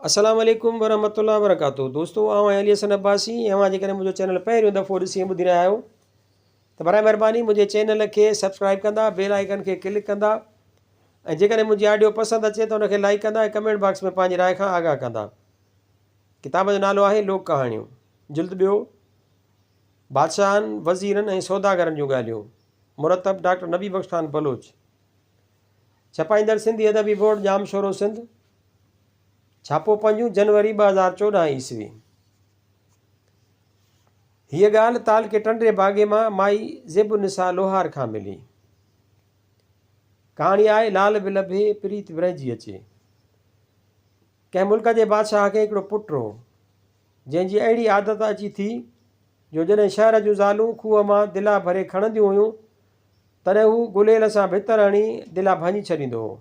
السلام عليڪم ورحمة الله وبرڪاته دوستو آئون آهيان علي حسن عباسي ۽ اوهان جيڪڏهن منهنجو چينل پهريون دفعو ڏسي ۽ ٻڌي رهيا آهيو ته برائي مهرباني منهنجي چينل کي سبسڪرائب ڪندا بيل آئيڪن کي ڪلڪ ڪندا ۽ جيڪڏهن منهنجي آڊيو پسند اچي ته ان کي لائڪ ڪندا ۽ ڪمينٽ باڪس ۾ پنهنجي راء کان آگاهه ڪندا. ڪتاب جو نالو آهي لوڪ ڪهاڻيون جلد ٻيو بادشاهن وزيرن ۽ سوداگرن جون ڳالهيون مرتب ڊاڪٽر نبي بخش خان بلوچ ڇپائيندڙ سنڌي ادبي بورڊ ڄامشورو سنڌ، ڇاپو پنجون جنوري 2014 عيسوي. هيء ڳالهه تعلقي ٽنڊي باگي مان مائي زيب النساء لوهار کان ملي. ڪهاڻي آهي لال به لڀي پريت به رهجي اچي. ڪنهن ملڪ جي بادشاهه کي هڪڙو پٽ هو، جنهن جي اهڙي عادت اچي ٿي جو جڏهن شهر جون زالون کوهه مان دلا ڀري کڻنديون هيون، تڏهن هو گليل سان ڀتر هڻي دلا ڀڃي ڇڏيندو هو.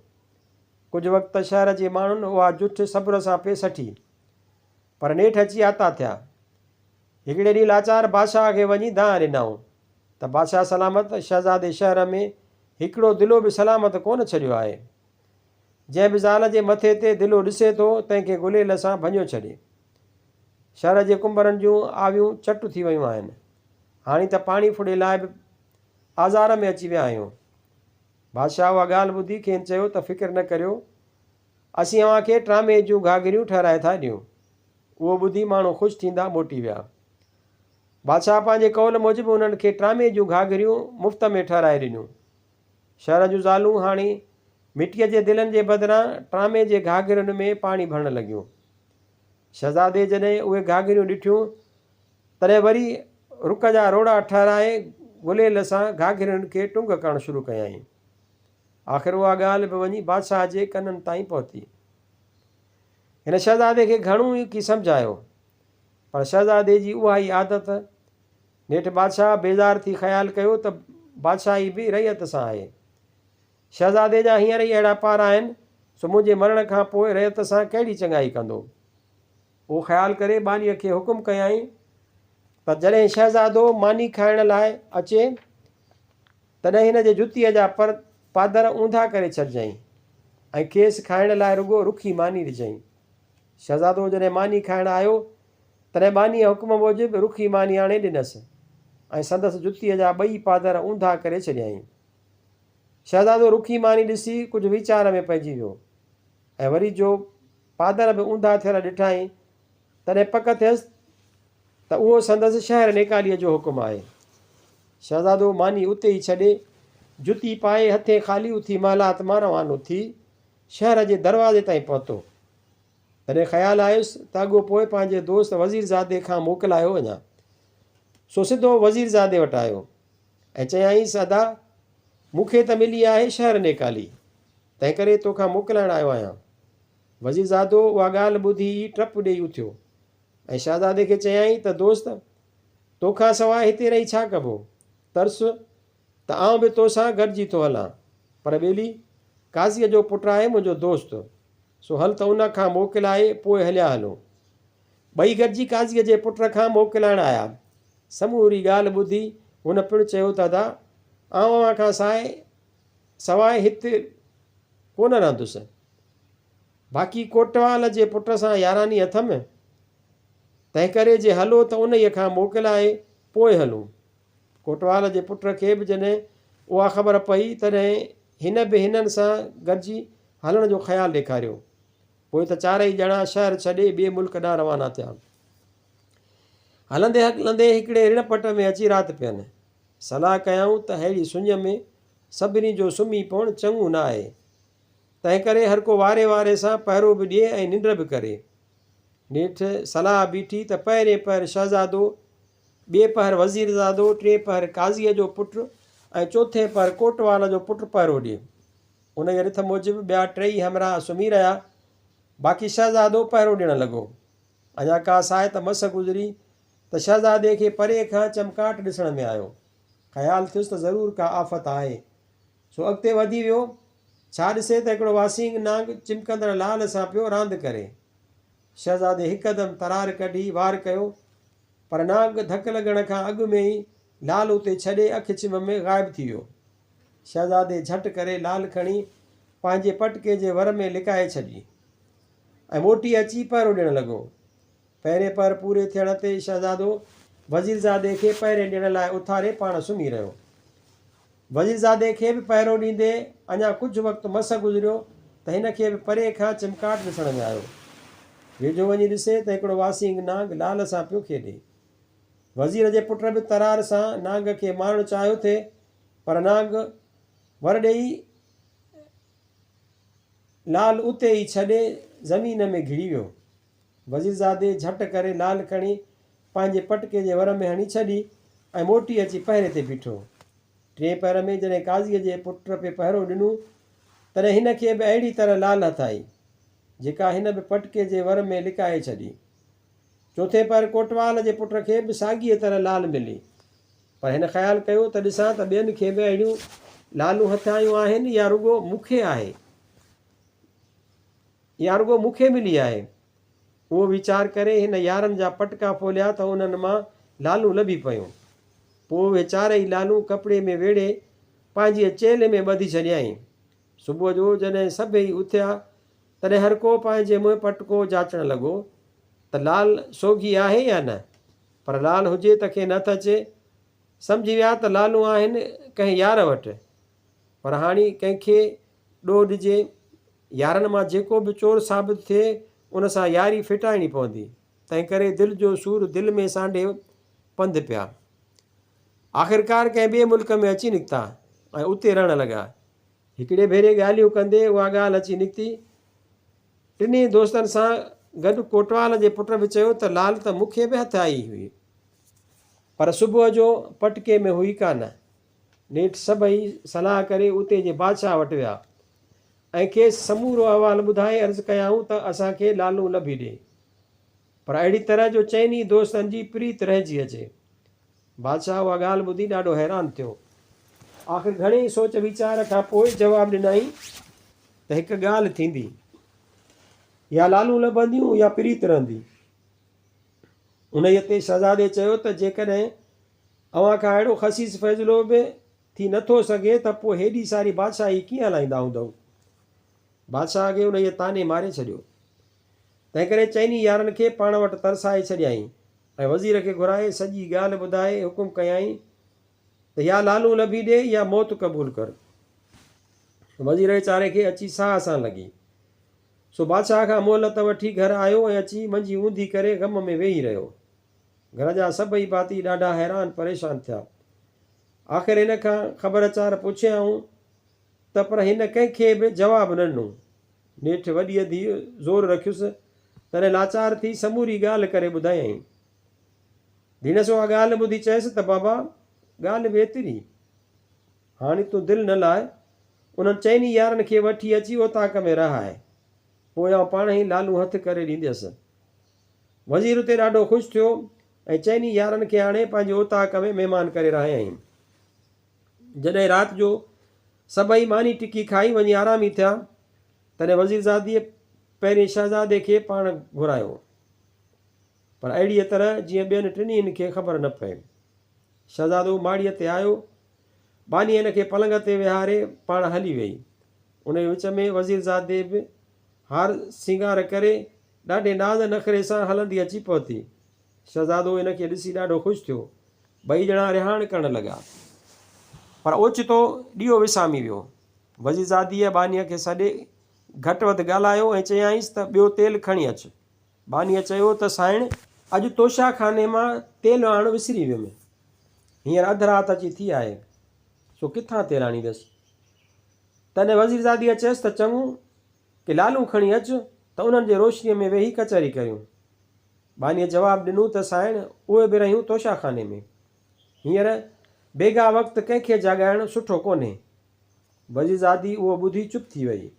ڪجهه وقت ته شهر جي ماڻهن اها جٺ صبر سان پئي سٺي، پر نيٺ اچي آتا ٿيا. هڪڙي ڏينهن لاچار بادشاهه کي وڃي دانهن ڏنائون ته بادشاهه سلامت، شهزادي شهر ۾ هڪڙو دلو به سلامت ڪونه ڇڏيو آهي. جنهن به زال جي مٿي تي دلو ڏسي ٿو، تنهن کي گليل سان ڀڃيو ڇڏي. شهر جي ڪنڀرن جون آويون چٽ ٿي ويون آهن. هاڻي ته پاڻي ڦڙي لاء به آزار ۾ اچي ويا آهيون. بادشاهه اها ڳالهه ٻڌي کين چيو ته فڪر نه ڪريو، اسين اوهان کي ٽرامي جون گهاگهريون ٺهرائي ٿا ڏيون. اهو ٻڌي ماڻهو خوش ٿيندا موٽي ويا. بادشاهه پنهنجي قول موجب انهن کي ٽرامي جون گهاگهريون مفت ۾ ٺهرائي ڏنيون. شهر جون زالون هاڻي مٽيء جي دلن جي بدران ٽرامي جي گهاگهرين ۾ پاڻي ڀرڻ لڳيون. شهزادي جڏهن اهي گهاگهريون ڏٺيون، تڏهن وري رڪ جا روڙا ٺهرائي گليل سان گهاگهرين کي ٽنگ ڪرڻ شروع ڪيائين. آخر اها ڳالهه به وڃي بادشاهه جي ڪنن تائين پهتي. هن شهزادي کي گهڻو ئي ڪي سمجهايو، پر شهزادي جي اها ئي عادت. نيٺ بادشاهه بيزار ٿي خيال ڪيو ته بادشاهي به رعيت سان آهي. شهزادي جا هينئر ئي اهڙا پار آهن، سو منهنجي مرڻ کان پوء رعيت سان ڪهڙي چڱائي ڪندو؟ اهو خيال ڪري ٻانهيء کي حڪم ڪيائين ته جڏهن شهزادو ماني کائڻ لاء اچي، تڏهن هن جي جتيء جا پر پادر اونڌا ڪري ڇڏجئين ۽ کيس کائڻ لاء رڳو رکي ماني ڏجئين. شهزادو جڏهن ماني کائڻ آيو، تڏهن ٻانهيء حڪم موجب رکي ماني آڻي ڏنس ۽ سندس جتيء جا ٻئي پادر اونڌا ڪري ڇڏيائين. شهزادو رکي ماني ڏسي ڪجهه ويچار ۾ پئجي ويو ۽ وري جو پادر به اونڌا ٿيل ڏٺائين، تڏهن پڪ ٿيس ته اهو سندس شهر نيڪاليء جو حڪم آهي. شهزادو ماني اتي ئي ڇڏي، جتي پائي، هٿين خالي اٿي محلات مان روانو ٿي شهر جي دروازي تائين پهتو. تڏهن خيال آيس ته اڳو پوء پنهنجي دوست وزيرزادي کان موڪلايو وڃان. سو سڌو وزيرزادي وٽ آيو ۽ چيائينس، ادا! مون کي ته ملي آهي شهر نيڪالي، تنهنڪري توکان موڪلائڻ آيو آهيان. وزيرزادو اها ڳالهه ٻڌي ئي ٽپ ڏيئي اٿيو ۽ شهزادي کي چيائين ته دوست! توکان سواء هتي رهي ڇا ڪبو؟ ترس ته آئون به توسان گڏجي ٿو هلان. پر ٻيلي! قاضيء جو پٽ آهي منهنجو دوست، سو هل ته ان کان موڪلائي پوء هليا هلون. ٻئي گڏجي قاضيء جي پٽ کان موڪلائڻ آيا. سموري ڳالهه ٻڌي هن پڻ چيو ته ادا! آئون اوهان کان سواء هت ڪونه رهندس. باقي ڪوٽوال جي پٽ سان ياراني اٿم، تنهنڪري جي هلو ته انهيء کان موڪلائي پوء هلون. ڪوٽوال جي پٽ کي به جڏهن اها خبر پئي، تڏهن هن به هنن سان گڏجي هلڻ جو خيال ڏيکاريو. پوء ته چارئي ڄڻا شهر ڇڏي ٻئي ملڪ ڏانهن روانا ٿيا. هلندي هلندي هڪڙي رڻ پٽ ۾ اچي رات پين. صلاح ڪيائون ته ههڙي سڃ ۾ سڀني جو سمهي پوڻ چڱو نه آهي. تنهنڪري هرڪو واري واري سان پهرو به ڏئي ۽ ننڊ به ڪري. نيٺ صلاح بيٺي ته پهرين پهر شهزادو، ٻئي پهر وزيرزادو، ٽئين پهر قاضيء جو پٽ ۽ چوٿين پهر ڪوٽوال جو پٽ پهرو ڏئي. انهيء رٿ موجب ٻيا ٽيئي همراهه سمهي رهيا، باقي شهزادو پهرو ڏيڻ لڳو. اڃا ڪا ساعت مس گذري ته شهزادي کي پري کان چمڪاٽ ڏسڻ ۾ آيو. خيال ٿيس ته ضرور ڪا آفت آهي، سو اڳتي وڌي ويو. ڇا ڏسي ته هڪڙو واسينگ نانگ چمڪندڙ لعل سان پيو راند ڪري. شهزادي هڪدم ترار ڪڍي وار ڪيو، پر نانگ ڌڪ لڳڻ کان اڳ ۾ ئي لعل اتي ڇڏي اک ڇنڀ ۾ غائب ٿي ويو. شهزادي جهٽ ڪري لعل کڻي پنهنجي پٽڪي جي ور ۾ لڪائي ڇڏي. ۽ موٽي اچي پهرو ڏيڻ لڳو. پهرين پهر پوري ٿيڻ تي شهزادو وزيرزادي کي پهري ڏيڻ لاء اٿاري پاڻ سمهي رهيو. وزيرزادي کي به پهرو ڏيندي اڃا ڪجهه وقت مس گذريو ته هن کي به پري کان چمڪاٽ ڏسڻ ۾ آيو. ويجهو وڃي ڏسي ته هڪڙو واسينگ نانگ لال سان پيو کيڏي. وزير جي پٽ به ترار سان نانگ کي مارڻ چاهيو ٿي پر نانگ ور ڏيئي لال اتي ئي ڇڏي زمين ۾ گهڙي ويو. وزيرزادي جهٽ ڪري لال کڻي پنهنجي پٽڪي جي ور ۾ هڻي ڇڏي ۽ موٽي اچي پهري تي بيٺو. ٽئين پهر ۾ جڏهن قاضيء جي پٽ پي پهرو ڏنو، تڏهن هن کي به اهڙي طرح لال هٿ آئي، جيڪا هن به پٽڪي جي ور ۾ لڪائي ڇڏي. چوٿين پهر ڪوٽوال جي پٽ کي به ساڳيء طرح لال ملي. پر هن خيال ڪيو ته ڏسان ته ٻين کي به اهڙيون لالون هٿ آيون آهن يا رڳو مون کي آهي. يا رڳو مون کي ملي آهي. اهو ويچار ڪري هن يارن جا پٽڪا ڦوليا ته انهن مان لالون لڀي پيون. پوء اهي چارئي لالون ڪپڙي ۾ ويڙهي پنهنجيء چيلهه ۾ ٻڌي ڇڏيائين. صبح جو جڏهن سڀيئي اٿيا، تڏهن هر ڪو پنهنجي منهن پٽڪو جاچڻ لڳو ته لال سوگهي آهي يا نه؟ پر لال هجي ته کين هٿ اچي. سمجهي ويا ته لالون آهن ڪنهن يار وٽ. پر هاڻي ڪنهن کي ڏوهه ڏجي؟ يارن مان جيڪو به چور ثابت ٿئي، ان سان ياري ڦٽائڻي پوندي. تنهنڪري دل جو سور دل ۾ سانڍي پنڌ پيا. آخرڪار ڪنهن ٻئي ملڪ ۾ اچي نڪتا ۽ اتي رهڻ لڳا. هڪڙي ڀيري ڳالهيون ڪندي اها ڳالهه اچي نڪتي. ٽنهي دوستن سان گڏ ڪوٽوال جي پٽ به چيو ته لال ته مون کي به هٿ آئي هئي، پر صبح جو پٽڪي ۾ هئي ڪانه. نيٺ سڀئي صلاح ڪري اتي جي بادشاهه وٽ ويا ۽ کيس سمورو احوال ٻڌائي عرض ڪيائون ته اسان کي لالون لڀي ڏي، پر اهڙي طرح جو چئني دوستن جي پريت رهجي اچي. بادشاهه اها ڳالهه ٻڌي ڏاڍو حيران ٿيو. آخر گهڻي سوچ ويچار کان پوء جواب ڏنائين ته هڪ ڳالهه ٿيندي، يا لالون لڀنديون يا پريت رهندي. انهيء تي شهزادي چيو ته جيڪڏهن اوهان کان اهڙو خسيس فيصلو به ٿي نه ٿو سگهي ته پوء هيڏي ساري بادشاهي ڪيئن هلائيندا هوندؤ؟ بادشاهه کي انهيء طعني ماري ڇڏيو. تنهنڪري چئني يارن کي پاڻ وٽ ترسائي ڇڏيائين ۽ وزير کي گهرائي سڄي ڳالهه ٻڌائي حڪم ڪيائين ته يا لالون لڀي ڏي يا موت قبول ڪر. وزير ويچاري کي اچي ساهه سان لڳي. سو بادشاهه کان مهلت وٺي گهر آيو ۽ اچي منجهي اونڌي ڪري غم ۾ ويهي رهيو. گهر جا سڀئي ڀاتي ڏاڍا حيران پريشان ٿيا. آخر هن کان خبر چار پڇيائون ته پر هن ڪنهن کي به جواب نه ڏنو. نيٺ وڏيء ڌيء زور رکيس، تڏهن لاچار ٿي سموري ڳالهه ڪري ٻڌايائين. ڌيڻس اها ڳالهه ٻڌي چيس ته بابا، ڳالهه به ايتري. هاڻي تون دل نه لاء، انهن چئني يارن کي وٺي اچي اوطاق ۾ رهاء، پوء آئون پاڻهئي لالون هٿ ڪري ڏينديس. وزير اتي ڏاڍو خوش ٿيو ۽ چئني يارن کي آڻي پنهنجي اوطاق ۾ مهمان ڪري رهايائين. جڏهن رات جو سڀئي ماني ٽڪي کائي وڃي آرامي ٿيا، تڏهن وزيرزاديء پهرين شهزادي کي پاڻ گهرايو، پر اهڙيء طرح جيئن ٻين ٽنهين کي خبر نه پئي. شهزادو ماڙيء تي آيو. ٻانهي هن کي پلنگ تي ويهاري پاڻ هلي ويئي. انهيء وچ ۾ وزيرزادي به هار سينگار ڪري ڏاڍي ناز نخري سان هلندي اچي پهتي. شهزادو هن کي ڏسي ڏاڍو خوش ٿيو. ٻئي ڄڻا رهاڻ ڪرڻ لڳا. پر اوچتو ڏيئو وسامي ويو. وزيرزاديء ٻانهيء کي سڏي گهٽ وڌ ڳالهايو ۽ چيائينس ته ٻيو تيل کڻي اچ. ٻانهيء چيو ته سائڻ! اڄ توشا خاني مان تيل آڻڻ وسري ويم. هينئر اڌ رات اچي ٿي آهي، سو ڪٿان تيل آڻيندس؟ تڏهن وزيرزاديء چيس ته چڱو، ڪي لالون کڻي اچ ته انهن جي روشنيء ۾ ويهي ڪچهري ڪريون. ٻانهيء جواب ڏنو ته سائڻ، اهي به رهيون توشا خاني ۾. هينئر بيگاهه وقت ڪنهن کي جاڳائڻ سٺو ڪونهي. وزيرزادي اهو ٻڌي چپ ٿي ويئي.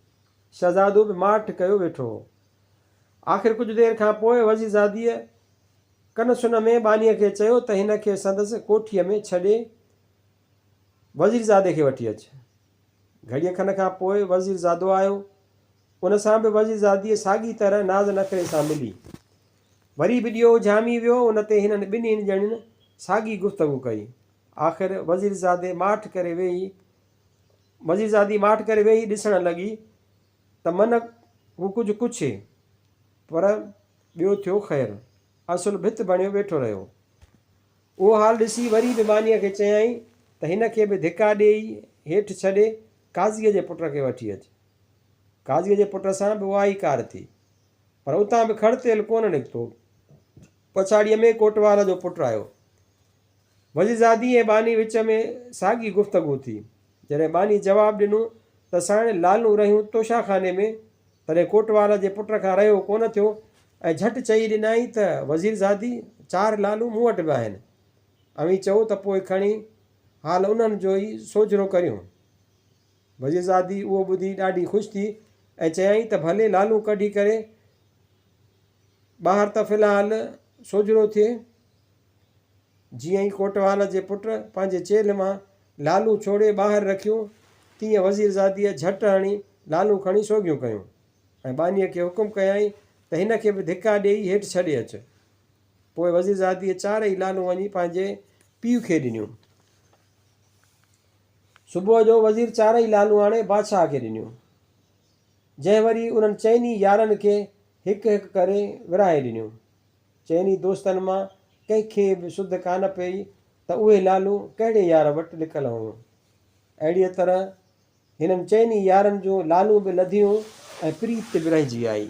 شهزادو به ماٺ ڪيو ويٺو هو. آخر ڪجهه دير کان پوء وزيرزاديء ڪن سن ۾ ٻانهيء کي چيو ته هن کي سندس ڪوٺيء ۾ ڇڏي وزيرزادي کي وٺي اچ. گهڙيء کن کان پوء وزيرزادو آيو. ان سان به وزيرزاديء ساڳي طرح ناز نخري سان ملي. وري به ڏيئو اجهامي ويو. ان تي هنن ٻنهين ڄڻين ساڳي گفتگو ڪئي. آخر وزيرزادي ماٺ ڪري ويهي وزيرزادي ماٺ ڪري ويهي ڏسڻ لڳي ته من هو ڪجهه ڪڇي. پر ٻيو ٿيو خير، اصل ڀت بڻيو ويٺو رهيو. اهو حال ڏسي وري به ٻانهيء کي چيائين ته هن کي به ڌڪا ڏيئي هيٺ ڇڏي قاضيء جي پٽ کي وٺي اچ. قاضيء جي پٽ سان به اها ئي ڪار ٿي. پر اتان به کڙ تيل ڪونه نڪتو. پڇاڙيء ۾ ڪوٽوال جو پٽ آيو. وزيرزادي ۽ ٻانهي وچ ۾ ساڳي گفتگو ٿي. جڏهن ٻانهي جواب ڏنو ته سائڻ لالون رهيون توشاخاني ۾، تڏهن ڪوٽوال جي پٽ کان رهيو ڪونه ٿيو ۽ جهٽ چئي ڏنائين ته وزيرزادي چار لالون مون وٽ به آهن. اوهين چئو ته پوء کڻي حال انهن جو ئي سوجهرو ڪريون. وزيرزادي اهو ٻڌي ڏاڍي خوش ٿي ۽ چيائين ته ڀلي لالون ڪڍي ڪري ٻاهر ته في الحال سوجهرو ٿئي. جيئن ئي ڪوٽوال جي پٽ پنهنجي چيلهه مان لالون ڇوڙي ٻاهر رکيون، تيئن وزيرزاديء جهٽ هڻي لالون کڻي سوگهيون ڪيون ۽ ٻانهيء کي حڪم ڪيائين ته هن کي به ڌڪا ڏيئي هيٺ ڇڏي اچ. پوء وزيرزاديء چارئي لالون وڃي پنهنجي پيء کي ڏنيون. صبح جو وزير چارئي لالون آڻي بادشاهه کي ڏنيون، جنهن وري انهن چئني يارن کي هڪ هڪ ڪري ورهائي ڏنيون. چئني دوستن مان ڪنهن کي به سڌ ڪانه پيئي ته اهي لالون ڪهڙي يار وٽ لڪل هيون. اهڙيء طرح هنن چئني يارن جون لالون به لڌيون ۽ پريت به رهجي آئي.